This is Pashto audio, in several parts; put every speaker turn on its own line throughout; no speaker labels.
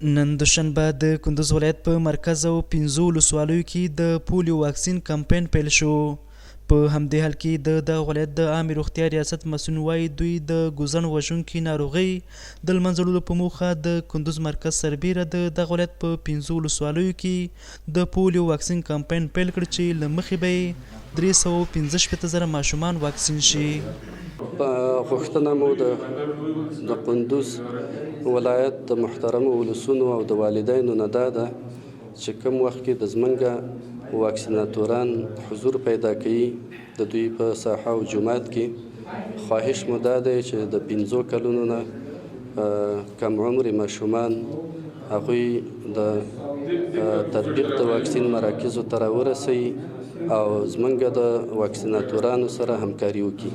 نن دوشنبه د کندوز ولایت په مرکز او پنځو ولسوالیو کې د پولیو واکسین کمپاین پیل شو. په همدې حال کې د دغه ولایت د عامې روغتیا ریاست مسؤلین وايي، دوی د ګوزڼ وژونکې ناروغۍ د لمنځه وړلو په موخه د کندوز مرکز سربېره د دغه ولایت په پنځو ولسوالیو کې د پولیو واکسین کمپاین پیل کړ چې له مخې به یې 365 زره ماشومان واکسین شي.
غوښتنه مو د د قندوز ولایت د محترمو ولسونو او د والدینو نه دا ده چې کوم وخت کې د زمونږ واکسیناتوران حضور پیدا کوي د دوی په ساحه او جومات کې، خواهش مو دا دی چې د 5 کلونو نه کم عمرې ماشومان هغوی د تطبیق د واکسین مراکزو ته راورسوي او زمونږ د واکسیناتورانو سره همکاري وکړي.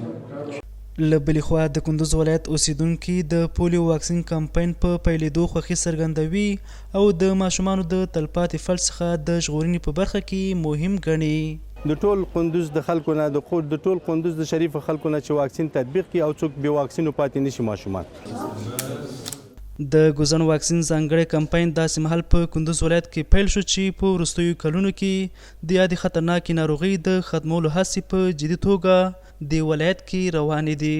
له بلې خوا د کندوز ولایت اوسېدونکي د پولیو واکسین کمپاین په پیلېدو خوښي څرګندوي او د ماشومانو د تلپاتې فلج څخه د ژغورنې په برخه کې یې مهم ګڼي.
د ټول قندوز د خلکو نه، د ټول قندوز د شریفو خلکو نه چې واکسین تطبیق کړي او څوک بې واکسینو پاتې نه شي ماشومان.
د ګوزڼ واکسین ځانګړی کمپاین داسې مهال په کندوز ولایت کې پیل شو چې په وروستیو کلونو کې د یادې خطرناکې ناروغۍ د ختمولو هڅې په جدي توګه دې ولایت کې روانې دي.